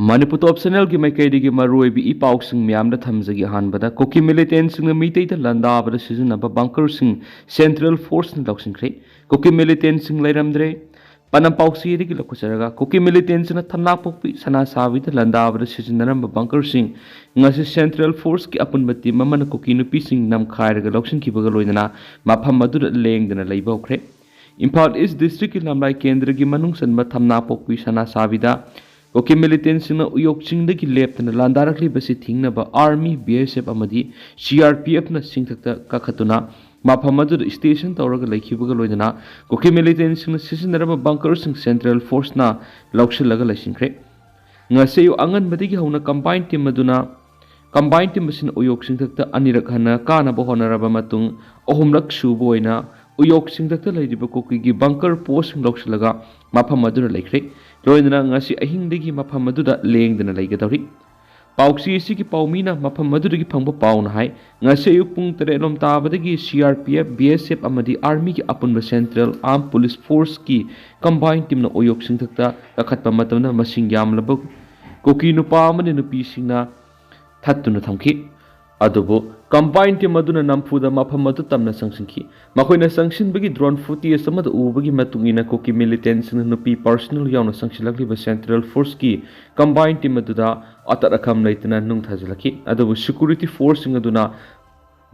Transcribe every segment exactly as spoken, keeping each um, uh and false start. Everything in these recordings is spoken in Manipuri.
ꯃꯅꯤꯄꯨꯔ ꯇꯣꯞ ꯆꯦꯅꯦꯜꯒꯤ ꯃꯥꯏꯀꯩꯗꯒꯤ ꯃꯔꯨꯑꯣꯏꯕ ꯏ ꯄꯥꯎꯁꯤꯡ ꯃꯌꯥꯝꯗ ꯊꯝꯖꯒꯦ꯫ ꯑꯍꯥꯟꯕꯗ, ꯀꯨꯀꯤ ꯃꯤꯂꯤꯇꯦꯟꯁꯤꯡꯅ ꯃꯤꯇꯩꯗ ꯂꯥꯟꯗꯥꯕꯗ ꯁꯤꯖꯤꯟꯅꯕ ꯕꯪꯀꯔꯁꯤꯡ ꯁꯦꯟꯇ꯭ꯔꯦꯜ ꯐꯣꯔꯁꯅ ꯂꯧꯁꯤꯟꯈ꯭ꯔꯦ꯫ ꯀꯨꯀꯤ ꯃꯤꯂꯤꯇꯦꯟꯁꯤꯡ ꯂꯩꯔꯝꯗ꯭ꯔꯦ꯫ ꯄꯥꯟꯗꯝ ꯄꯥꯎꯆꯦꯗꯒꯤ ꯂꯧꯈꯠꯆꯔꯒ, ꯀꯨꯀꯤ ꯃꯤꯂꯤꯇꯦꯟꯁꯤꯡꯅ ꯊꯝꯅꯥꯄꯣꯛꯄꯤ ꯁꯅꯥꯁꯥꯕꯤꯗ ꯂꯥꯟꯗꯥꯕꯗ ꯁꯤꯖꯤꯟꯅꯔꯝꯕ ꯕꯪꯀꯔꯁꯤꯡ ꯉꯁꯤ ꯁꯦꯟꯇ꯭ꯔꯦꯜ ꯐꯣꯔꯁꯀꯤ ꯑꯄꯨꯟꯕ ꯇꯤꯝ ꯑꯃꯅ ꯀꯨꯀꯤ ꯅꯨꯄꯤꯁꯤꯡ ꯅꯝꯈꯥꯏꯔꯒ ꯂꯧꯁꯤꯟꯈꯤꯕꯒ ꯂꯣꯏꯅꯅ ꯃꯐꯝ ꯑꯗꯨꯗ ꯂꯦꯡꯗꯅ ꯂꯩꯕ ꯍꯧꯈ꯭ꯔꯦ꯫ ꯏꯝꯐꯥꯜ ꯏꯁ ꯗꯤꯁꯇ꯭ꯔꯤꯛꯀꯤ ꯂꯝꯂꯥꯏ ꯀꯦꯟꯗ꯭ꯔꯒꯤ ꯃꯅꯨꯡ ꯆꯟꯕ ꯊꯝꯅꯥꯄꯣꯛꯄꯤ ꯁꯅꯥꯁꯥꯕꯤꯗ ꯀꯨꯀꯤ ꯃꯤꯂꯤꯇꯦꯟꯁꯤꯡꯅ ꯎꯌꯣꯛ ꯆꯤꯡꯗꯒꯤ ꯂꯦꯞꯇꯅ ꯂꯥꯟꯗꯥꯔꯛꯂꯤꯕꯁꯤ ꯊꯤꯡꯅꯕ ꯑꯥꯔꯃꯤ, ꯕꯤ ꯑꯦꯁ ꯑꯦꯐ ꯑꯃꯗꯤ ꯁꯤ ꯑꯥꯔ ꯄꯤ ꯑꯦꯐꯅ ꯆꯤꯡꯊꯛꯇ ꯀꯥꯈꯠꯇꯨꯅ ꯃꯐꯝ ꯑꯗꯨꯗ ꯁ꯭ꯇꯦꯁꯟ ꯇꯧꯔꯒ ꯂꯩꯈꯤꯕꯒ ꯂꯣꯏꯅꯅ ꯀꯨꯀꯤ ꯃꯤꯂꯤꯇꯦꯟꯁꯤꯡꯅ ꯁꯤꯖꯤꯟꯅꯔꯝꯕ ꯕꯪꯀꯔꯁꯤꯡ ꯁꯦꯟꯇ꯭ꯔꯦꯜ ꯐꯣꯔꯁꯅ ꯂꯧꯁꯤꯜꯂꯒ ꯂꯩꯁꯤꯟꯈ꯭ꯔꯦ꯫ ꯉꯁꯤ ꯑꯌꯨꯛ ꯑꯉꯟꯕꯗꯒꯤ ꯍꯧꯅ ꯀꯝꯕꯥꯏꯟ ꯇꯤꯝ ꯑꯗꯨꯅ ꯀꯝꯕꯥꯏꯟ ꯇꯤꯝ ꯑꯁꯤꯅ ꯎꯌꯣꯛ ꯆꯤꯡꯊꯛꯇ ꯑꯅꯤꯔꯛ ꯍꯟꯅ ꯀꯥꯅꯕ ꯍꯣꯠꯅꯔꯕ ꯃꯇꯨꯡ, ꯑꯍꯨꯝꯂꯛ ꯁꯨꯕ ꯑꯣꯏꯅ ꯎꯌꯣꯛ ꯆꯤꯡꯊꯛꯇ ꯂꯩꯔꯤꯕ ꯀꯨꯀꯤꯒꯤ ꯕꯪꯀꯔ ꯄꯣꯁꯁꯤꯡ ꯂꯧꯁꯤꯜꯂꯒ ꯃꯐꯝ ꯑꯗꯨꯗ ꯂꯩꯈ꯭ꯔꯦ꯫ ꯂꯣꯏꯅꯅ ꯉꯁꯤ ꯑꯍꯤꯡꯗꯒꯤ ꯃꯐꯝ ꯑꯗꯨꯗ ꯂꯦꯡꯗꯅ ꯂꯩꯒꯗꯧꯔꯤ꯫ ꯄꯥꯎꯆꯦ ꯑꯁꯤꯒꯤ ꯄꯥꯎꯃꯤꯅ ꯃꯐꯝ ꯑꯗꯨꯗꯒꯤ ꯐꯪꯕ ꯄꯥꯎꯅ ꯍꯥꯏ, ꯉꯁꯤ ꯑꯌꯨꯛ ꯄꯨꯡ ꯇꯔꯦꯠ ꯂꯣꯝ ꯇꯥꯕꯗꯒꯤ C R P F, B S F ꯑꯃꯗꯤ ꯑꯥꯔꯃꯤꯒꯤ ꯑꯄꯨꯟꯕ ꯁꯦꯟꯇ꯭ꯔꯦꯜ ꯑꯥꯔꯝ ꯄꯨꯂꯤꯁ ꯐꯣꯔꯁꯀꯤ ꯀꯝꯕꯥꯏꯟ ꯇꯤꯝꯅ ꯎꯌꯣꯛ ꯆꯤꯡꯊꯛꯇ ꯀꯥꯈꯠꯄ ꯃꯇꯝꯗ ꯃꯁꯤꯡ ꯌꯥꯝꯂꯕ ꯀꯨꯀꯤ ꯅꯨꯄꯥ ꯑꯃꯗꯤ ꯅꯨꯄꯤꯁꯤꯡꯅ ꯊꯠꯇꯨꯅ ꯊꯝꯈꯤ꯫ ꯑꯗꯨꯕꯨ ꯀꯝꯕꯥꯏꯟ ꯇꯤꯝ ꯑꯗꯨꯅ ꯅꯝꯐꯨꯗ ꯃꯐꯝ ꯑꯗꯨ ꯇꯝꯅ ꯆꯪꯁꯤꯟꯈꯤ꯫ ꯃꯈꯣꯏꯅ ꯆꯪꯁꯤꯟꯕꯒꯤ ꯗ꯭ꯔꯣꯟ ꯐꯨꯇꯦꯖ ꯑꯃꯗ ꯎꯕꯒꯤ ꯃꯇꯨꯡ ꯏꯟꯅ ꯀꯨꯀꯤ ꯃꯤꯂꯤꯇꯦꯟꯁꯤꯡꯅ ꯅꯨꯄꯤ ꯄꯔꯁꯅꯦꯜ ꯌꯥꯎꯅ ꯆꯪꯁꯤꯜꯂꯛꯂꯤꯕ ꯁꯦꯟꯇ꯭ꯔꯦꯜ ꯐꯣꯔꯁꯀꯤ ꯀꯝꯕꯥꯏꯟ ꯇꯤꯝ ꯑꯗꯨꯗ ꯑꯇꯠ ꯑꯈꯝ ꯂꯩꯇꯅ ꯅꯨꯡ ꯊꯥꯖꯤꯜꯂꯛꯈꯤ꯫ ꯑꯗꯨꯕꯨ ꯁꯦꯀ꯭ꯌꯨꯔꯤꯇꯤ ꯐꯣꯔꯁꯁꯤꯡ ꯑꯗꯨꯅ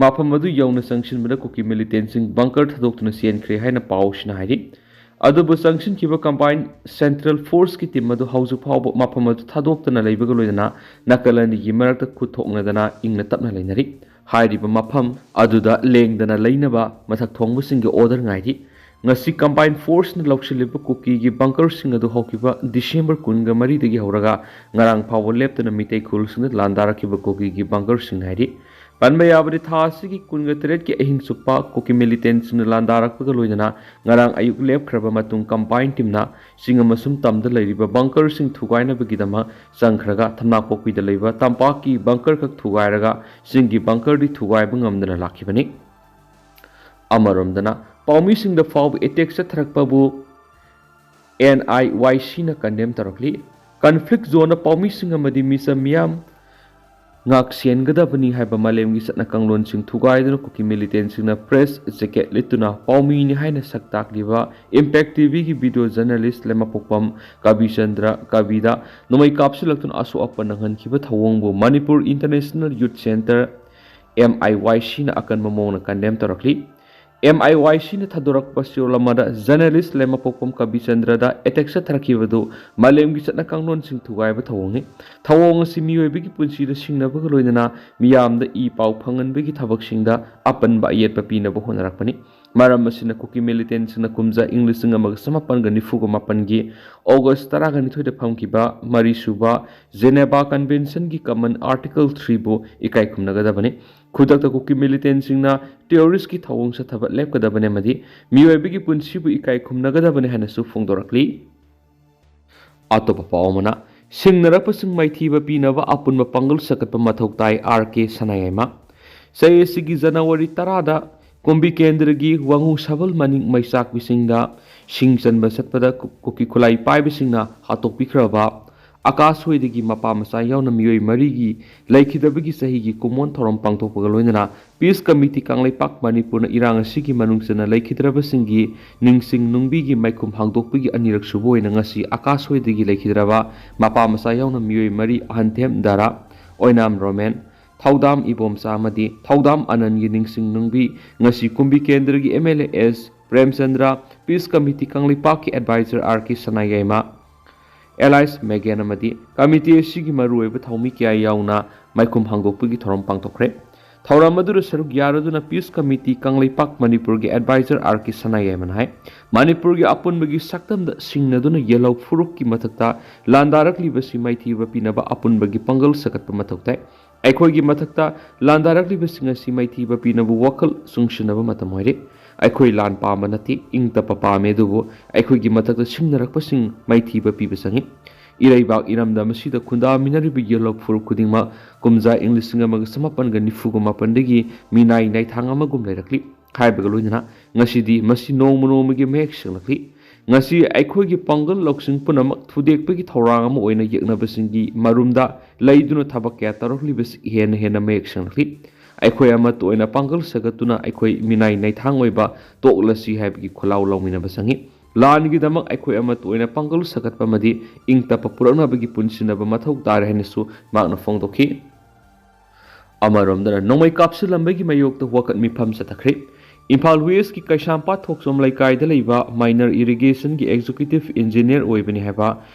ꯃꯐꯝ ꯑꯗꯨ ꯌꯧꯅ ꯆꯪꯁꯤꯟꯕꯗ ꯀꯨꯀꯤ ꯃꯤꯂꯤꯇꯦꯟꯁꯤꯡ ꯕꯪꯀꯔ ꯊꯥꯗꯣꯛꯇꯨꯅ ꯆꯦꯟꯈ꯭ꯔꯦ ꯍꯥꯏꯅ ꯄꯥꯎꯁꯤꯅ ꯍꯥꯏꯔꯤ꯫ ꯑꯗꯨꯕꯨ ꯆꯪꯁꯤꯟꯈꯤꯕ ꯀꯝꯕꯥꯏꯟ ꯁꯦꯟꯇ꯭ꯔꯦꯜ ꯐꯣꯔꯁꯀꯤ ꯇꯤꯝ ꯑꯗꯨ ꯍꯧꯖꯤꯛ ꯐꯥꯎꯕ ꯃꯐꯝ ꯑꯗꯨ ꯊꯥꯗꯣꯛꯇꯅ ꯂꯩꯕꯒ ꯂꯣꯏꯅꯅ ꯅꯥꯀꯜ ꯑꯅꯤꯒꯤ ꯃꯔꯛꯇ ꯈꯨꯠ ꯊꯣꯛꯅꯗꯅ ꯏꯪꯅ ꯇꯞꯅ ꯂꯩꯅꯔꯤ꯫ ꯍꯥꯏꯔꯤꯕ ꯃꯐꯝ ꯑꯗꯨꯗ ꯂꯦꯡꯗꯅ ꯂꯩꯅꯕ ꯃꯊꯛ ꯊꯣꯡꯕꯁꯤꯡꯒꯤ ꯑꯣꯔꯗꯔ ꯉꯥꯏꯔꯤ꯫ ꯉꯁꯤ ꯀꯝꯕꯥꯏꯟ ꯐꯣꯔꯁꯅ ꯂꯧꯁꯤꯜꯂꯤꯕ ꯀꯨꯀꯤꯒꯤ ꯕꯪꯀꯔꯁꯤꯡ ꯑꯗꯨ ꯍꯧꯈꯤꯕ ꯗꯤꯁꯦꯝꯕꯔ ꯀꯨꯟꯒ ꯃꯔꯤꯗꯒꯤ ꯍꯧꯔꯒ ꯉꯔꯥꯡ ꯐꯥꯎꯕ ꯂꯦꯞꯇꯅ ꯃꯤꯇꯩ ꯈꯨꯜꯁꯤꯡꯗ ꯂꯥꯟꯗꯥꯔꯛꯈꯤꯕ ꯀꯨꯀꯤꯒꯤ ꯕꯪꯀꯔꯁꯤꯡ ꯍꯥꯏꯔꯤ꯫ ꯄꯟꯕ ꯌꯥꯕꯗꯤ, ꯊꯥ ꯑꯁꯤꯒꯤ ꯀꯨꯟꯒ ꯇꯔꯦꯠꯀꯤ ꯑꯍꯤꯡ ꯆꯨꯞꯄ ꯀꯨꯀꯤ ꯃꯤꯂꯤꯇꯦꯟꯁꯤꯡꯅ ꯂꯥꯟꯗꯥꯔꯛꯄꯒ ꯂꯣꯏꯅꯅ ꯉꯔꯥꯡ ꯑꯌꯨꯛ ꯂꯦꯞꯈ꯭ꯔꯕ ꯃꯇꯨꯡ ꯀꯝꯕꯥꯏꯟ ꯇꯤꯝꯅ ꯆꯤꯡ ꯑꯃꯁꯨꯡ ꯇꯝꯗ ꯂꯩꯔꯤꯕ ꯕꯪꯀꯔꯁꯤꯡ ꯊꯨꯒꯥꯏꯅꯕꯒꯤꯗꯃꯛ ꯆꯪꯈ꯭ꯔꯒ ꯊꯝꯅꯥꯄꯣꯛꯄꯤꯗ ꯂꯩꯕ ꯇꯝꯄꯥꯛꯀꯤ ꯕꯪꯀꯔ ꯈꯛ ꯊꯨꯒꯥꯏꯔꯒ ꯆꯤꯡꯒꯤ ꯕꯪꯀꯔꯗꯤ ꯊꯨꯒꯥꯏꯕ ꯉꯝꯗꯅ ꯂꯥꯛꯈꯤꯕꯅꯤ꯫ ꯑꯃꯔꯣꯝꯗꯅ ꯄꯥꯎꯃꯤꯁꯤꯡꯗ ꯐꯥꯎꯕ ꯑꯦꯇꯦꯛ ꯆꯠꯊꯔꯛꯄꯕꯨ ꯑꯦꯟ ꯑꯥꯏ ꯋꯥꯏ ꯁꯤꯅ ꯀꯟꯗꯦꯝ ꯇꯧꯔꯛꯂꯤ꯫ Conflict zoneꯗ ꯄꯥꯎꯃꯤꯁꯤꯡ ꯑꯃꯗꯤ ꯃꯤꯆꯝ ꯃꯤꯌꯥꯝ ꯉꯥꯛ ꯁꯦꯟꯒꯗꯕꯅꯤ ꯍꯥꯏꯕ ꯃꯥꯂꯦꯝꯒꯤ ꯆꯠꯅ ꯀꯥꯡꯂꯣꯟꯁꯤꯡ ꯊꯨꯒꯥꯏꯗꯨꯅ ꯀꯨꯀꯤ militant ꯁꯤꯡꯅ press jacket ꯂꯤꯠꯇꯨꯅ ꯄꯥꯎꯃꯤꯅꯤ ꯍꯥꯏꯅ ꯁꯛ ꯇꯥꯛꯂꯤꯕ Impact TVꯒꯤ video journalist ꯂꯩꯃꯄꯣꯛꯄꯝ ꯀꯕꯤꯆꯟꯗ꯭ꯔ ꯀꯕꯤꯗ ꯅꯣꯡꯃꯩ ꯀꯥꯞꯁꯤꯜꯂꯛꯇꯨꯅ ꯑꯁꯣꯛ ꯑꯄꯟ ꯅꯪꯍꯟꯈꯤꯕ ꯊꯧꯑꯣꯡꯕꯨ Manipur International Youth Centre, MIYCꯅ ꯑꯀꯟꯕ ꯃꯑꯣꯡꯗ condemn ꯇꯧꯔꯛꯂꯤ꯫ MIYCꯅ ꯊꯥꯗꯣꯔꯛꯄ ꯆꯦꯔꯣꯜ ꯑꯃꯗ journalist ꯂꯩꯃꯄꯣꯛꯄꯝ ꯀꯕꯤꯆꯟꯗ꯭ꯔꯗ attack ꯆꯠꯊꯔꯛꯈꯤꯕꯗꯨ ꯃꯥꯂꯦꯝꯒꯤ ꯆꯠꯅ ꯀꯥꯡꯂꯣꯟꯁꯤꯡ ꯊꯨꯒꯥꯏꯕ ꯊꯧꯑꯣꯡꯅꯤ꯫ ꯊꯧꯑꯣꯡ ꯑꯁꯤ ꯃꯤꯑꯣꯏꯕꯒꯤ ꯄꯨꯟꯁꯤꯗ ꯁꯤꯡꯅꯕꯒ ꯂꯣꯏꯅꯅ ꯃꯤꯌꯥꯝꯗ ꯏ ꯄꯥꯎ ꯐꯪꯍꯟꯕꯒꯤ ꯊꯕꯛꯁꯤꯡꯗ ꯑꯄꯟꯕ ꯑꯌꯦꯠꯄ ꯄꯤꯅꯕ ꯍꯣꯠꯅꯔꯛꯄꯅꯤ꯫ ꯃꯔꯝ ꯑꯁꯤꯅ ꯀꯨꯀꯤ militantꯁꯤꯡꯅ ꯀꯨꯝꯖꯥ ꯏꯪ ꯂꯤꯁꯤꯡ ꯑꯃꯒ ꯆꯃꯥꯄꯟꯒ ꯅꯤꯐꯨꯒ ꯃꯥꯄꯟꯒꯤ August ꯇꯔꯥꯒ ꯅꯤꯊꯣꯏꯗ ꯐꯝꯈꯤꯕ ꯃꯔꯤꯁꯨꯕ Geneva Conventionꯒꯤ Common Article threeꯕꯨ ꯏꯀꯥꯏ ꯈꯨꯝꯅꯒꯗꯕꯅꯤ꯫ ꯈꯨꯗꯛꯇ ꯀꯨꯀꯤ militantꯁꯤꯡꯅ terroristꯀꯤ ꯊꯧꯑꯣꯡ ꯆꯠꯊꯕ ꯂꯦꯞꯀꯗꯕꯅꯤ ꯑꯃꯗꯤ ꯃꯤꯑꯣꯏꯕꯒꯤ ꯄꯨꯟꯁꯤꯕꯨ ꯏꯀꯥꯏ ꯈꯨꯝꯅꯒꯗꯕꯅꯤ ꯍꯥꯏꯅꯁꯨ ꯐꯣꯡꯗꯣꯔꯛꯂꯤ꯫ ꯑꯇꯣꯞꯄ ꯄꯥꯎ ꯑꯃꯅ, ꯁꯤꯡꯅꯔꯛꯄꯁꯤꯡ ꯃꯥꯏꯊꯤꯕ ꯄꯤꯅꯕ ꯑꯄꯨꯟꯕ ꯄꯥꯡꯒꯜ ꯁꯦꯝꯒꯠꯄ ꯃꯊꯧ ꯇꯥꯏ, R K ꯁꯅꯥꯌꯥꯏꯃ꯫ ꯆꯍꯤ ꯑꯁꯤꯒꯤ January ꯇꯔꯥꯗ ꯀꯨꯝꯕꯤ ꯀꯦꯟꯗ꯭ꯔꯒꯤ ꯋꯥꯉꯨ ꯁꯥꯕꯜ ꯃꯅꯤꯡ ꯃꯩꯆꯥꯛꯄꯤꯁꯤꯡꯗ ꯁꯤꯡ ꯆꯟꯕ ꯆꯠꯄꯗ ꯀꯨ-, ꯀꯨꯀꯤ ꯈꯨꯠꯂꯥꯏ ꯄꯥꯏꯕꯁꯤꯡꯅ ꯍꯥꯠꯇꯣꯛꯄꯤꯈ꯭ꯔꯕ ꯑꯀꯥꯁ ꯍꯣꯏꯗꯒꯤ ꯃꯄꯥ ꯃꯆꯥ ꯌꯥꯎꯅ ꯃꯤꯑꯣꯏ ꯃꯔꯤꯒꯤ ꯂꯩꯈꯤꯗꯕꯒꯤ ꯆꯍꯤꯒꯤ ꯀꯨꯝꯑꯣꯟ ꯊꯧꯔꯝ ꯄꯥꯡꯊꯣꯛꯄꯒ ꯂꯣꯏꯅꯅ Peace Committee ꯀꯪꯂꯩꯄꯥꯛ ꯃꯅꯤꯄꯨꯔꯅ ꯏꯔꯥꯡ ꯑꯁꯤꯒꯤ ꯃꯅꯨꯡ ꯆꯟꯅ ꯂꯩꯈꯤꯗ꯭ꯔꯕꯁꯤꯡꯒꯤ ꯅꯤꯡꯁꯤꯡ ꯅꯨꯡꯕꯤꯒꯤ ꯃꯥꯏꯈꯨꯝ ꯍꯥꯡꯗꯣꯛꯄꯒꯤ ꯑꯅꯤꯔꯛ ꯁꯨꯕ ꯑꯣꯏꯅ ꯉꯁꯤ ꯑꯀꯥꯁ ꯍꯣꯏꯗꯒꯤ ꯂꯩꯈꯤꯗ꯭ꯔꯕ ꯃꯄꯥ ꯃꯆꯥ ꯌꯥꯎꯅ ꯃꯤꯑꯣꯏ ꯃꯔꯤ, ꯑꯍꯟꯊꯦꯝ ꯗꯥꯔꯥ, ꯑꯣꯏꯅꯥꯝ ꯔꯣꯃꯦꯟ, ꯊꯧꯗꯥꯝ ꯏꯕꯣꯝꯆꯥ ꯑꯃꯗꯤ ꯊꯧꯗꯥꯝ ꯑꯅꯟꯒꯤ ꯅꯤꯡꯁꯤꯡ ꯅꯨꯡꯕꯤ ꯉꯁꯤ ꯀꯨꯝꯕꯤ ꯀꯦꯟꯗ꯭ꯔꯒꯤ MLA S Premchandra, Peace Committee ꯀꯪꯂꯩꯄꯥꯛꯀꯤ advisor R K Sanayaima, Alice ꯃꯦꯒꯦꯟ ꯑꯃꯗꯤ committee ꯑꯁꯤꯒꯤ ꯃꯔꯨꯑꯣꯏꯕ ꯊꯧꯃꯤ ꯀꯌꯥ ꯌꯥꯎꯅ ꯃꯥꯏꯈꯨꯝ ꯍꯥꯡꯗꯣꯛꯄꯒꯤ ꯊꯧꯔꯝ ꯄꯥꯡꯊꯣꯛꯈ꯭ꯔꯦ꯫ ꯊꯧꯔꯝ ꯑꯗꯨꯗ ꯁꯔꯨꯛ ꯌꯥꯔꯗꯨꯅ Peace Committee ꯀꯪꯂꯩꯄꯥꯛ ꯃꯅꯤꯄꯨꯔꯒꯤ advisor R K ꯁꯅꯥꯌꯥꯏꯃꯅ ꯍꯥꯏ, ꯃꯅꯤꯄꯨꯔꯒꯤ ꯑꯄꯨꯟꯕꯒꯤ ꯁꯛꯇꯝꯗ ꯁꯤꯡꯅꯗꯨꯅ ꯌꯦꯜꯍꯧ ꯐꯨꯔꯨꯞꯀꯤ ꯃꯊꯛꯇ ꯂꯥꯟꯗꯥꯔꯛꯂꯤꯕꯁꯤ ꯃꯥꯏꯊꯤꯕ ꯄꯤꯅꯕ ꯑꯄꯨꯟꯕꯒꯤ ꯄꯥꯡꯒꯜ ꯁꯦꯝꯒꯠꯄ ꯃꯊꯧ ꯇꯥꯏ꯫ ꯑꯩꯈꯣꯏꯒꯤ ꯃꯊꯛꯇ ꯂꯥꯟꯗꯥꯔꯛꯂꯤꯕꯁꯤꯡ ꯑꯁꯤ ꯃꯥꯏꯊꯤꯕ ꯄꯤꯅꯕ ꯋꯥꯈꯜ ꯆꯨꯡꯁꯤꯟꯅꯕ ꯃꯇꯝ ꯑꯣꯏꯔꯦ꯫ ꯑꯩꯈꯣꯏ ꯂꯥꯟ ꯄꯥꯝꯕ ꯅꯠꯇꯦ, ꯏꯪ ꯇꯞꯄ ꯄꯥꯝꯃꯦ, ꯑꯗꯨꯕꯨ ꯑꯩꯈꯣꯏꯒꯤ ꯃꯊꯛꯇ ꯁꯤꯡꯅꯔꯛꯄꯁꯤꯡ ꯃꯥꯏꯊꯤꯕ ꯄꯤꯕ ꯆꯪꯏ꯫ ꯏꯔꯩꯕꯥꯛ ꯏꯔꯝꯗꯝ ꯑꯁꯤꯗ ꯈꯨꯟꯗꯥꯃꯤꯟꯅꯔꯤꯕ ꯌꯦꯜꯍꯧ ꯐꯨꯔꯨꯞ ꯈꯨꯗꯤꯡꯃꯛ ꯀꯨꯝꯖꯥ ꯏꯪ ꯂꯤꯁꯤꯡ ꯑꯃꯒ ꯆꯃꯥꯄꯟꯒ ꯅꯤꯐꯨꯒ ꯃꯥꯄꯟꯗꯒꯤ ꯃꯤꯅꯥꯏ ꯅꯥꯏꯊꯥꯡ ꯑꯃꯒꯨꯝ ꯂꯩꯔꯛꯂꯤ꯫ ꯍꯥꯏꯕꯒ ꯂꯣꯏꯅꯅ ꯉꯁꯤꯗꯤ ꯃꯁꯤ ꯅꯣꯡꯃ ꯅꯣꯡꯃꯒꯤ ꯃꯌꯦꯛ ꯁꯦꯡꯂꯛꯂꯤ꯫ ꯉꯁꯤ ꯑꯩꯈꯣꯏꯒꯤ ꯄꯥꯡꯒꯜ ꯂꯧꯁꯤꯡ ꯄꯨꯝꯅꯃꯛ ꯊꯨꯗꯦꯛꯄꯒꯤ ꯊꯧꯔꯥꯡ ꯑꯃ ꯑꯣꯏꯅ ꯌꯦꯛꯅꯕꯁꯤꯡꯒꯤ ꯃꯔꯨꯝꯗ ꯂꯩꯗꯨꯅ ꯊꯕꯛ ꯀꯌꯥ ꯇꯧꯔꯛꯂꯤꯕꯁꯤ ꯍꯦꯟꯅ ꯍꯦꯟꯅ ꯃꯌꯦꯛ ꯁꯦꯡꯂꯛꯂꯤ꯫ ꯑꯩꯈꯣꯏ ꯑꯃꯠꯇ ꯑꯣꯏꯅ ꯄꯥꯡꯒꯜ ꯁꯥꯒꯠꯇꯨꯅ ꯑꯩꯈꯣꯏ ꯃꯤꯅꯥꯏ ꯅꯩꯊꯥꯡ ꯑꯣꯏꯕ ꯇꯣꯛꯂꯁꯤ ꯍꯥꯏꯕꯒꯤ ꯈꯣꯜꯂꯥꯎ ꯂꯧꯃꯤꯟꯅꯕ ꯆꯪꯏ꯫ ꯂꯥꯟꯒꯤꯗꯃꯛ ꯑꯩꯈꯣꯏ ꯑꯃꯠꯇ ꯑꯣꯏꯅ ꯄꯥꯡꯒꯜ ꯁꯥꯒꯠꯄ ꯑꯃꯗꯤ ꯏꯪ ꯇꯞꯄ ꯄꯨꯔꯛꯅꯕꯒꯤ ꯄꯨꯟꯁꯤꯟꯅꯕ ꯃꯊꯧ ꯇꯥꯔꯦ ꯍꯥꯏꯅꯁꯨ ꯃꯍꯥꯛꯅ ꯐꯣꯡꯗꯣꯛꯈꯤ꯫ ꯑꯃꯔꯣꯝꯗꯅ ꯅꯣꯡꯃꯩ ꯀꯥꯞꯁꯤꯜꯂꯝꯕꯒꯤ ꯃꯥꯌꯣꯛꯇ ꯋꯥꯀꯠ ꯃꯤꯐꯝ ꯆꯠꯊꯈ꯭ꯔꯦ꯫ ꯏꯝꯐꯥꯜ ꯋꯦꯁꯀꯤ ꯀꯩꯁꯥꯝꯄꯥꯠ ꯊꯣꯛꯆꯣꯝ ꯂꯩꯀꯥꯏꯗ ꯂꯩꯕ ꯃꯥꯏꯅꯔ ꯏꯔꯤꯒꯦꯁꯟꯒꯤ ꯑꯦꯛꯖꯤꯀ꯭ꯌꯨꯇꯤꯚ ꯏꯟꯖꯤꯅꯤꯌꯔ ꯑꯣꯏꯕꯅꯤ ꯍꯥꯏꯕ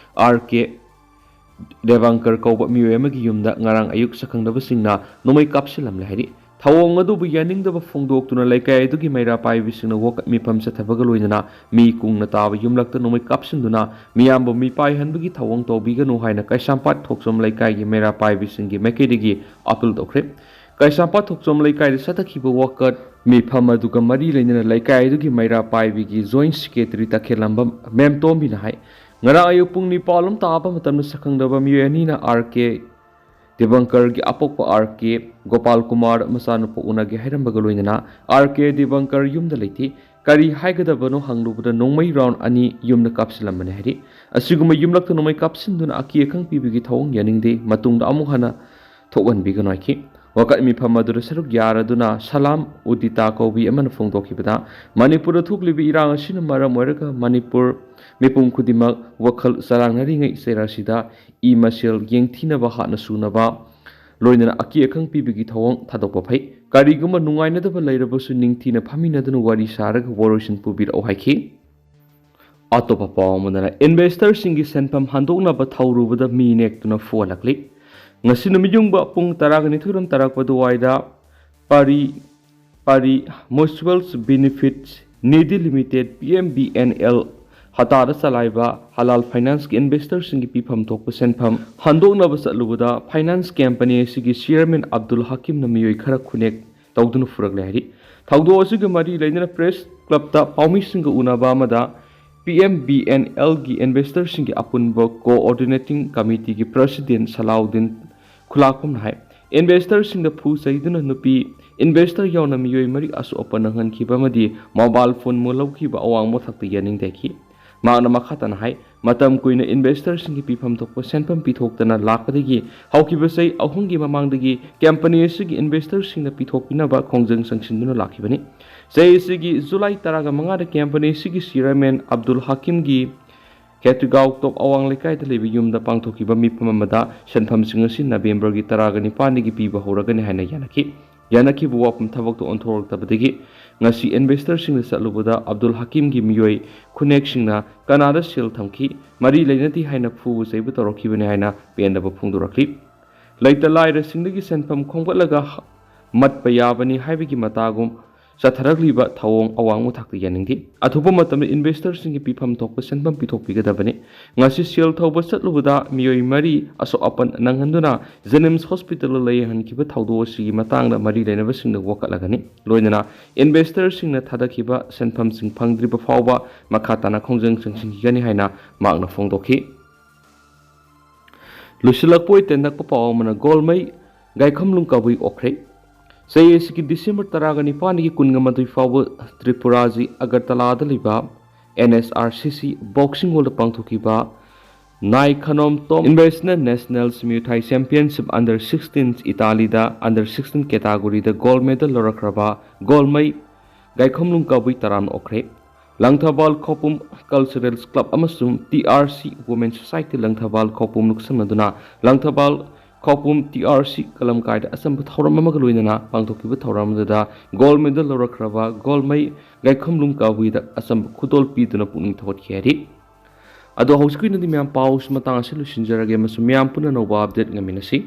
ꯑꯥꯔ ꯀꯦ ꯗꯦꯕꯥꯡꯀꯔ ꯀꯧꯕ ꯃꯤꯑꯣꯏ ꯑꯃꯒꯤ ꯌꯨꯝꯗ ꯉꯔꯥꯡ ꯑꯌꯨꯛ ꯁꯛꯈꯪꯅꯕꯁꯤꯡꯅ ꯅꯣꯡꯃꯩ ꯀꯥꯞꯁꯤꯜꯂꯝꯂꯦ ꯍꯥꯏꯔꯤ꯫ ꯊꯧꯑꯣꯡ ꯑꯗꯨꯕꯨ ꯌꯥꯅꯤꯡꯗꯕ ꯐꯣꯡꯗꯣꯛꯇꯨꯅ ꯂꯩꯀꯥꯏ ꯑꯗꯨꯒꯤ ꯃꯩꯔꯥ ꯄꯥꯏꯕꯤꯁꯤꯡꯅ ꯋꯥꯀꯠ ꯃꯤꯐꯝ ꯆꯠꯊꯕꯒ ꯂꯣꯏꯅꯅ ꯃꯤ ꯀꯨꯡꯅ ꯇꯥꯕ ꯌꯨꯝꯂꯛꯇ ꯅꯣꯡꯃꯩ ꯀꯥꯞꯁꯤꯟꯗꯨꯅ ꯃꯤꯌꯥꯝꯕꯨ ꯃꯤꯄꯥꯏꯍꯟꯕꯒꯤ ꯊꯧꯑꯣꯡ ꯇꯧꯕꯤꯒꯅꯨ ꯍꯥꯏꯅ ꯀꯩꯁꯥꯝꯄꯥꯠ ꯊꯣꯛꯆꯣꯝ ꯂꯩꯀꯥꯏꯒꯤ ꯃꯩꯔꯥ ꯄꯥꯏꯕꯤꯁꯤꯡꯒꯤ ꯃꯥꯏꯀꯩꯗꯒꯤ ꯑꯥꯄꯤꯜ ꯇꯧꯈ꯭ꯔꯦ꯫ ꯀꯩꯁꯥꯝꯄꯥꯠ ꯊꯣꯛꯆꯣꯝ ꯂꯩꯀꯥꯏꯗ ꯆꯠꯊꯈꯤꯕ ꯋꯥꯀꯠ ꯃꯤꯐꯝ ꯑꯗꯨꯒ ꯃꯔꯤ ꯂꯩꯅꯅ ꯂꯩꯀꯥꯏ ꯑꯗꯨꯒꯤ ꯃꯩꯔꯥ ꯄꯥꯏꯕꯤꯒꯤ ꯖꯣꯏꯟꯠ ꯁꯦꯀ꯭ꯔꯦꯇꯔꯤ ꯇꯈꯦꯜꯂꯝꯕꯝ ꯃꯦꯝꯇꯣꯝꯕꯤꯅ ꯍꯥꯏ, ꯉꯔꯥꯡ ꯑꯌꯨꯛ ꯄꯨꯡ ꯅꯤꯄꯥꯜ ꯂꯣꯝ ꯇꯥꯕ ꯃꯇꯝꯗ ꯁꯛꯈꯪꯗꯕ ꯃꯤꯑꯣꯏ ꯑꯅꯤꯅ ꯑꯥꯔ ꯀꯦ ꯗꯤꯕꯪꯀꯔꯒꯤ ꯑꯄꯣꯛꯄ ꯑꯥꯔ ꯀꯦ ꯒꯣꯄꯥꯜ ꯀꯨꯃꯥꯔ ꯃꯆꯥꯅꯨꯄꯥ ꯎꯅꯒꯦ ꯍꯥꯏꯔꯝꯕꯒ ꯂꯣꯏꯅꯅ ꯑꯥꯔ ꯀꯦ ꯗꯤꯕꯪꯀꯔ ꯌꯨꯝꯗ ꯂꯩꯇꯦ, ꯀꯔꯤ ꯍꯥꯏꯒꯗꯕꯅꯣ ꯍꯪꯂꯨꯕꯗ ꯅꯣꯡꯃꯩ ꯔꯥꯎꯟ ꯑꯅꯤ ꯌꯨꯝꯗ ꯀꯥꯞꯁꯤꯜꯂꯝꯕꯅꯤ ꯍꯥꯏꯔꯤ꯫ ꯑꯁꯤꯒꯨꯝꯕ ꯌꯨꯝꯂꯛꯇ ꯅꯣꯡꯃꯩ ꯀꯥꯞꯁꯤꯟꯗꯨꯅ ꯑꯀꯤ ꯑꯈꯪ ꯄꯤꯕꯒꯤ ꯊꯧꯑꯣꯡ ꯌꯥꯅꯤꯡꯗꯦ, ꯃꯇꯨꯡꯗ ꯑꯃꯨꯛ ꯍꯟꯅ ꯊꯣꯛꯍꯟꯕꯤꯒꯅꯨ ꯍꯥꯏꯈꯤ꯫ ꯋꯥꯀꯠ ꯃꯤꯐꯝ ꯑꯗꯨꯗ ꯁꯔꯨꯛ ꯌꯥꯔꯗꯨꯅ ꯁꯂꯥꯝ ꯎꯗꯤꯇꯥ ꯀꯧꯕꯤ ꯑꯃꯅ ꯐꯣꯡꯗꯣꯛꯈꯤꯕꯗ, ꯃꯅꯤꯄꯨꯔꯗ ꯊꯣꯛꯂꯤꯕ ꯏꯔꯥꯡ ꯑꯁꯤꯅ ꯃꯔꯝ ꯑꯣꯏꯔꯒ ꯃꯅꯤꯄꯨꯔ ꯃꯤꯄꯨꯝ ꯈꯨꯗꯤꯡꯃꯛ ꯋꯥꯈꯜ ꯆꯔꯥꯡꯅꯔꯤꯉꯩ ꯆꯩꯔꯥꯁꯤꯗ ꯏ ꯃꯁꯦꯜ ꯌꯦꯡꯊꯤꯅꯕ ꯍꯥꯠꯅ ꯁꯨꯅꯕ ꯂꯣꯏꯅꯅ ꯑꯀꯤ ꯑꯈꯪ ꯄꯤꯕꯒꯤ ꯊꯧꯑꯣꯡ ꯊꯥꯗꯣꯛꯄ ꯐꯩ꯫ ꯀꯔꯤꯒꯨꯝꯕ ꯅꯨꯡꯉꯥꯏꯅꯗꯕ ꯂꯩꯔꯕꯁꯨ ꯅꯤꯡꯊꯤꯅ ꯐꯝꯃꯤꯟꯅꯗꯨꯅ ꯋꯥꯔꯤ ꯁꯥꯔꯒ ꯋꯥꯔꯣꯏꯁꯤꯟ ꯄꯨꯕꯤꯔꯛꯎ ꯍꯥꯏꯈꯤ꯫ ꯑꯇꯣꯞꯄ ꯄꯥꯎ ꯑꯃꯗꯅ, ꯏꯟꯚꯦꯁꯇꯔꯁꯤꯡꯒꯤ ꯁꯦꯟꯐꯝ ꯍꯟꯗꯣꯛꯅꯕ ꯊꯧꯔꯨꯕꯗ ꯃꯤ ꯅꯦꯛꯇꯨꯅ ꯐꯨꯍꯜꯂꯛꯂꯤ꯫ ꯉꯁꯤ ꯅꯨꯃꯤꯠ ꯌꯨꯡꯕ ꯄꯨꯡ ꯇꯔꯥꯒ ꯅꯤꯊꯣꯏ ꯔꯣꯝ ꯇꯥꯔꯛꯄ ꯑꯗꯨꯋꯥꯏꯗ Pari Pari mutual benefits Nidhi limited, P M B N L, ꯍꯇꯥꯗ ꯆꯂꯥꯏꯕ ꯍꯂꯥꯜ ꯐꯥꯏꯅꯥꯟꯁꯀꯤ ꯏꯟꯚꯦꯁꯇꯔꯁꯤꯡꯒꯤ ꯄꯤꯐꯝ ꯊꯣꯛꯄ ꯁꯦꯟꯐꯝ ꯍꯟꯗꯣꯛꯅꯕ ꯆꯠꯂꯨꯕꯗ ꯐꯥꯏꯅꯥꯟꯁ ꯀꯝꯄꯅꯤ ꯑꯁꯤꯒꯤ ꯆꯤꯌꯔꯃꯦꯟ ꯑꯕꯗꯨꯜ ꯍꯀꯤꯝꯅ ꯃꯤꯑꯣꯏ ꯈꯔ ꯈꯨꯅꯦꯛ ꯇꯧꯗꯨꯅ ꯐꯨꯔꯛꯂꯦ ꯍꯥꯏꯔꯤ꯫ ꯊꯧꯗꯣꯛ ꯑꯁꯤꯒ ꯃꯔꯤ ꯂꯩꯅꯅ ꯄ꯭ꯔꯦꯁ ꯀ꯭ꯂꯕꯇ ꯄꯥꯎꯃꯤꯁꯤꯡꯒ ꯎꯅꯕ ꯑꯃꯗ ꯄꯤ ꯑꯦꯝ ꯕꯤ ꯑꯦꯟ ꯑꯦꯜꯒꯤ ꯏꯟꯚꯦꯁꯇꯔꯁꯤꯡꯒꯤ ꯑꯄꯨꯟꯕ ꯀꯣꯑꯣꯔꯗꯤꯅꯦꯇꯤꯡ ꯀꯃꯤꯇꯤꯒꯤ ꯄ꯭ꯔꯁꯤꯗꯦꯟ ꯁꯂꯥꯎꯗꯤꯟ ꯈꯨꯂꯥꯛꯄꯝꯅ ꯍꯥꯏ, ꯏꯟꯚꯦꯁꯇꯔꯁꯤꯡꯗ ꯐꯨ ꯆꯩꯗꯨꯅ ꯅꯨꯄꯤ ꯏꯟꯚꯦꯁꯇꯔ ꯌꯥꯎꯅ ꯃꯤꯑꯣꯏ ꯃꯔꯤ ꯑꯁꯣꯛ ꯑꯄꯟ ꯅꯪꯍꯟꯈꯤꯕ ꯑꯃꯗꯤ ꯃꯣꯕꯥꯏꯜ ꯐꯣꯟ ꯃꯨꯜꯍꯧꯈꯤꯕ ꯑꯋꯥꯡꯕ ꯊꯥꯛꯇ ꯌꯥꯅꯤꯡꯗꯦ ꯍꯥꯏꯈꯤ꯫ ꯃꯍꯥꯛꯅ ꯃꯈꯥ ꯇꯥꯅ ꯍꯥꯏ, ꯃꯇꯝ ꯀꯨꯏꯅ ꯏꯟꯚꯦꯁꯇꯔꯁꯤꯡꯒꯤ ꯄꯤꯐꯝ ꯊꯣꯛꯄ ꯁꯦꯟꯐꯝ ꯄꯤꯊꯣꯛꯇꯅ ꯂꯥꯛꯄꯗꯒꯤ ꯍꯧꯈꯤꯕ ꯆꯍꯤ ꯑꯍꯨꯝꯒꯤ ꯃꯃꯥꯡꯗꯒꯤ ꯀꯝꯄꯅꯤ ꯑꯁꯤꯒꯤ ꯏꯟꯚꯦꯁꯇꯔꯁꯤꯡꯅ ꯄꯤꯊꯣꯛꯄꯤꯅꯕ ꯈꯣꯡꯖꯪ ꯆꯪꯁꯤꯟꯗꯨꯅ ꯂꯥꯛꯈꯤꯕꯅꯤ꯫ ꯆꯍꯤ ꯑꯁꯤꯒꯤ ꯖꯨꯂꯥꯏ ꯇꯔꯥꯒ ꯃꯉꯥꯗ ꯀꯝꯄꯅꯤ ꯑꯁꯤꯒꯤ ꯆꯤꯌꯔꯃꯦꯟ ꯑꯕꯗꯨꯜ ꯍꯥꯀꯤꯝꯒꯤ ꯈꯦꯇ꯭ꯔꯤꯒꯥꯎ ꯇꯣꯞ ꯑꯋꯥꯡ ꯂꯩꯀꯥꯏꯗ ꯂꯩꯕ ꯌꯨꯝꯗ ꯄꯥꯡꯊꯣꯛꯈꯤꯕ ꯃꯤꯐꯝ ꯑꯃꯗ ꯁꯦꯟꯐꯝꯁꯤꯡ ꯑꯁꯤ ꯅꯕꯦꯝꯕꯔꯒꯤ ꯇꯔꯥꯒ ꯅꯤꯄꯥꯟꯗꯒꯤ ꯄꯤꯕ ꯍꯧꯔꯒꯅꯤ ꯍꯥꯏꯅ ꯌꯥꯅꯈꯤ꯫ ꯌꯥꯅꯈꯤꯕ ꯋꯥꯐꯝ ꯊꯕꯛꯇ ꯑꯣꯟꯊꯣꯔꯛꯇꯕꯗꯒꯤ ꯉꯁꯤ ꯏꯟꯚꯦꯁꯇꯔꯁꯤꯡꯗ ꯆꯠꯂꯨꯕꯗ ꯑꯕꯗꯨꯜ ꯍꯥꯀꯤꯝꯒꯤ ꯃꯤꯑꯣꯏ ꯈꯨꯅꯦꯛꯁꯤꯡꯅ ꯀꯅꯥꯗ ꯁꯦꯜ ꯊꯝꯈꯤ, ꯃꯔꯤ ꯂꯩꯅꯗꯦ ꯍꯥꯏꯅ ꯐꯨꯕ ꯆꯩꯕ ꯇꯧꯔꯛꯈꯤꯕꯅꯤ ꯍꯥꯏꯅ ꯄꯦꯟꯗꯕ ꯐꯣꯡꯗꯣꯔꯛꯂꯤ꯫ ꯂꯩꯇ ꯂꯥꯏꯔꯁꯤꯡꯗꯒꯤ ꯁꯦꯟꯐꯝ ꯈꯣꯝꯒꯠꯂꯒ ꯃꯠꯄ ꯌꯥꯕꯅꯤ ꯍꯥꯏꯕꯒꯤ ꯃꯇꯥꯒꯨꯝ ꯆꯠꯊꯔꯛꯂꯤꯕ ꯊꯧꯑꯣꯡ ꯑꯋꯥꯡꯕ ꯊꯥꯛꯇ ꯌꯥꯅꯤꯡꯗꯦ꯫ ꯑꯊꯨꯕ ꯃꯇꯝꯗ ꯏꯟꯚꯦꯁꯇꯔꯁꯤꯡꯒꯤ ꯄꯤꯐꯝ ꯊꯣꯛꯄ ꯁꯦꯟꯐꯝ ꯄꯤꯊꯣꯛꯄꯤꯒꯗꯕꯅꯤ꯫ ꯉꯁꯤ ꯁꯦꯜ ꯊꯧꯕ ꯆꯠꯂꯨꯕꯗ ꯃꯤꯑꯣꯏ ꯃꯔꯤ ꯑꯁꯣꯛ ꯑꯄꯟ ꯅꯪꯍꯟꯗꯨꯅ ꯖꯦꯅꯤꯝꯁ ꯍꯣꯁꯄꯤꯇꯥꯜꯗ ꯂꯥꯌꯦꯡꯍꯟꯈꯤꯕ ꯊꯧꯗꯣꯛ ꯑꯁꯤꯒꯤ ꯃꯇꯥꯡꯗ ꯃꯔꯤ ꯂꯩꯅꯕꯁꯤꯡꯗ ꯋꯥꯀꯠꯂꯒꯅꯤ꯫ ꯂꯣꯏꯅꯅ ꯏꯟꯚꯦꯁꯇꯔꯁꯤꯡꯅ ꯊꯥꯗꯈꯤꯕ ꯁꯦꯟꯐꯝꯁꯤꯡ ꯐꯪꯗ꯭ꯔꯤꯕ ꯐꯥꯎꯕ ꯃꯈꯥ ꯇꯥꯅ ꯈꯣꯡꯖꯪ ꯆꯪꯁꯤꯟꯈꯤꯒꯅꯤ ꯍꯥꯏꯅ ꯃꯍꯥꯛꯅ ꯐꯣꯡꯗꯣꯛꯈꯤ꯫ ꯂꯣꯏꯁꯤꯜꯂꯛꯄ ꯑꯣꯏꯇ ꯅꯛꯄ ꯄꯥꯎ ꯑꯃꯅ ꯒꯣꯜꯃꯩ ꯒꯥꯏꯈꯝꯂꯨꯡ ꯀꯕꯨꯏ ꯑꯣꯛꯈ꯭ꯔꯦ꯫ ꯆꯍꯤ ꯑꯁꯤꯒꯤ ꯗꯤꯁꯦꯝꯕꯔ ꯇꯔꯥꯒ ꯅꯤꯄꯥꯟꯗꯒꯤ ꯀꯨꯟꯒ ꯃꯥꯊꯣꯏ ꯐꯥꯎꯕ ꯇ꯭ꯔꯤꯄꯨꯔꯥꯒꯤ ꯑꯒꯔꯇꯂꯥꯗ ꯂꯩꯕ ꯑꯦꯟ ꯑꯦꯁ ꯑꯥꯔ ꯁꯤ ꯁꯤ ꯕꯣꯛꯁꯤꯡ ꯍꯣꯜꯗ ꯄꯥꯡꯊꯣꯛꯈꯤꯕ ꯅꯥꯏ ꯈꯅꯣꯝ ꯇꯣꯝ international muay Thai championship under sixteen ꯏꯇꯥꯂꯤꯗ ꯑꯟꯗꯔ ꯁꯤꯛꯁꯇꯤꯟ ꯀꯦꯇꯥꯒꯣꯔꯤꯗ ꯒꯣꯜ ꯃꯦꯗꯜ ꯂꯧꯔꯛꯈ꯭ꯔꯕ ꯒꯣꯜꯃꯩ ꯒꯥꯏꯈꯣꯝꯂꯨꯡ ꯀꯕꯨꯏ ꯇꯔꯥꯝꯅ ꯑꯣꯛꯈ꯭ꯔꯦ꯫ ꯂꯪꯊꯕꯥꯜ ꯈꯧꯄꯨꯝ ꯀꯜꯆꯔꯦꯜ ꯀ꯭ꯂꯕ ꯑꯃꯁꯨꯡ T R C women society Langthabal Khoupum ꯂꯨꯞꯁꯝꯅꯗꯨꯅ Langthabal Khoupum T R C ꯀꯂꯝꯀꯥꯏꯗ ꯑꯆꯝꯕ ꯊꯧꯔꯝ ꯑꯃꯒ ꯂꯣꯏꯅꯅ ꯄꯥꯡꯊꯣꯛꯈꯤꯕ ꯊꯧꯔꯝ ꯑꯗꯨꯗ ꯒꯣꯜ ꯃꯦꯗꯜ ꯂꯧꯔꯛꯈ꯭ꯔꯕ ꯒꯣꯜꯃꯩ ꯒꯥꯏꯈꯝꯂꯨꯡ ꯀꯕꯨꯏꯗ ꯑꯆꯝꯕ ꯈꯨꯗꯣꯜ ꯄꯤꯗꯨꯅ ꯄꯨꯛꯅꯤꯡ ꯊꯧꯒꯠꯈꯤ ꯍꯥꯏꯔꯤ꯫ ꯑꯗꯣ ꯍꯧꯖꯤꯛꯀꯤ ꯑꯣꯏꯅꯗꯤ ꯃꯌꯥꯝ ꯄꯥꯎꯁꯤ ꯃꯇꯥꯡ ꯑꯁꯤ ꯂꯣꯏꯁꯤꯟꯖꯔꯒꯦ ꯑꯃꯁꯨꯡ ꯃꯌꯥꯝ ꯄꯨꯟꯅ ꯑꯅꯧꯕ ꯑꯞꯗꯦꯠ ꯉꯥꯏꯃꯤꯟꯅꯁꯤ꯫